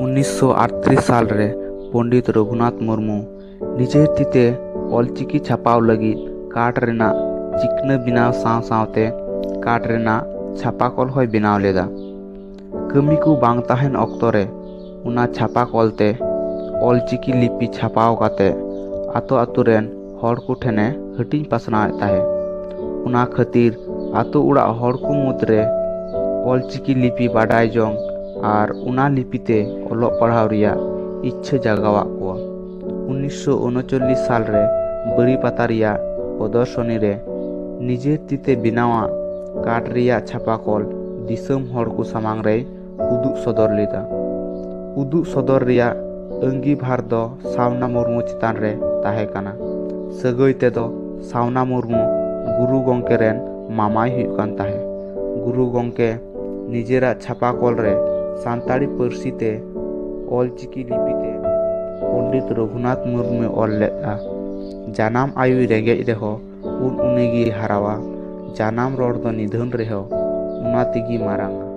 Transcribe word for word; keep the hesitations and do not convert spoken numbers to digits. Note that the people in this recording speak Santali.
ᱩᱱᱤᱥᱥᱚ ᱟᱴᱛᱨᱤᱥ ᱥᱟᱞ ᱨᱮ ᱯᱚᱱᱰᱤᱛ ᱨᱚᱜᱷᱩᱱᱟᱛᱷ ᱢᱩᱨᱢᱩ ᱱᱤᱡᱮᱨ ᱛᱤᱛᱮ ᱚᱞᱪᱤᱠᱤ ᱪᱷᱟᱯᱟᱣ ᱞᱟᱹᱜᱤᱫ ᱠᱟᱴ ᱨᱮᱱᱟᱜ ᱪᱤᱠᱱᱟᱹ ᱵᱮᱱᱟᱣ ᱥᱟᱶ ᱥᱟᱶᱛᱮ ᱠᱟᱴ ᱨᱮᱱᱟᱜ ᱪᱷᱟᱯᱟ ᱠᱚᱞ ᱦᱚᱸᱭ ᱵᱮᱱᱟᱣ ᱞᱮᱫᱟ᱾ ᱠᱟᱹᱢᱤ ᱠᱚ ᱵᱟᱝ ᱛᱟᱦᱮᱱ ᱚᱠᱛᱚ ᱨᱮ ᱚᱱᱟ ᱪᱷᱟᱯᱟ ᱠᱚᱞ ᱛᱮ ᱚᱞᱪᱤᱠᱤ ᱞᱤᱯᱤ ᱪᱷᱟᱯᱟᱣ ᱠᱟᱛᱮ ᱟᱛᱳ ᱟᱛᱳ ᱨᱮᱱ ᱦᱚᱲ ᱠᱚ ᱴᱷᱮᱱᱮ ᱦᱟᱹᱴᱤᱧ ᱯᱟᱥᱱᱟᱣᱮᱫ ᱛᱟᱦᱮᱸᱫ᱾ ᱚᱱᱟ ᱠᱷᱟᱹᱛᱤᱨ ᱟᱛᱳ ᱚᱲᱟᱜ ᱦᱚᱲ ᱠᱚ ᱢᱩᱫᱽᱨᱮ ᱚᱞᱪᱤᱠᱤ ᱞᱤᱯᱤ ᱵᱟᱰᱟᱭ ᱡᱚᱝ ᱟᱨ ᱚᱱᱟ ᱞᱤᱯᱤ ᱛᱮ ᱚᱞᱚᱜ ᱯᱟᱲᱦᱟᱣ ᱨᱮᱭᱟᱜ ᱤᱪᱪᱷᱟᱹ ᱡᱟᱜᱟᱣᱟᱫ ᱠᱚᱣᱟ᱾ ᱩᱱᱤᱥᱥᱚ ᱩᱱᱩᱪᱚᱞᱞᱤᱥ ᱥᱟᱞ ᱨᱮ ᱵᱟᱹᱨᱤᱯᱟᱛᱟ ᱨᱮᱭᱟᱜ ᱯᱨᱚᱫᱚᱨᱥᱚᱱᱤ ᱨᱮ ᱱᱤᱡᱮᱨ ᱛᱤᱛᱮ ᱵᱮᱱᱟᱣᱟᱜ ᱠᱟᱴ ᱨᱮᱭᱟᱜ ᱪᱷᱟᱯᱟ ᱠᱚᱞ ᱫᱤᱥᱚᱢ ᱦᱚᱲ ᱠᱚ ᱥᱟᱢᱟᱝ ᱨᱮᱭ ᱩᱫᱩᱜ ᱥᱚᱫᱚᱨ ᱞᱮᱫᱟ᱾ ᱩᱫᱩᱜ ᱥᱚᱫᱚᱨ ᱨᱮᱭᱟᱜ ᱟᱹᱝᱜᱤᱵᱷᱟᱨ ᱫᱚ ᱥᱟᱣᱱᱟ ᱢᱩᱨᱢᱩ ᱪᱮᱛᱟᱱ ᱨᱮ ᱛᱟᱦᱮᱸ ᱠᱟᱱᱟ᱾ ᱥᱟᱹᱜᱟᱹᱭ ᱛᱮᱫᱚ ᱥᱟᱣᱱᱟ ᱢᱩᱨᱢᱩ ᱜᱩᱨᱩ ᱜᱚᱢᱠᱮ ᱨᱮᱱ ᱢᱟᱢᱟᱭ ᱦᱩᱭᱩᱜ ᱠᱟᱱ ᱛᱟᱦᱮᱸᱫ᱾ ᱜᱩᱨᱩ ᱜᱚᱢᱠᱮ ᱱᱤᱡᱮᱨᱟᱜ ᱪᱷᱟᱯᱟ ᱠᱚᱞ ᱨᱮ ᱥᱟᱱᱛᱟᱲᱤ ᱯᱟᱹᱨᱥᱤ ᱛᱮ ᱚᱞᱪᱤᱠᱤ ᱞᱤᱯᱤ ᱛᱮ ᱯᱚᱱᱰᱤᱛ ᱨᱚᱜᱷᱩᱱᱟᱛᱷ ᱢᱩᱨᱢᱩᱭ ᱚᱞ ᱞᱮᱫᱼᱟ᱾ ᱡᱟᱱᱟᱢ ᱟᱭᱳᱭ ᱨᱮᱸᱜᱮᱡ ᱨᱮᱦᱚᱸ ᱩᱱ ᱩᱱᱤᱜᱮᱭ ᱦᱟᱨᱟᱣᱟ᱾ ᱡᱟᱱᱟᱢ ᱨᱚᱲ ᱫᱚ ᱱᱤᱫᱷᱟᱹᱱ ᱨᱮᱦᱚᱸ ᱚᱱᱟ ᱛᱮᱜᱮ ᱢᱟᱨᱟᱝᱟ᱾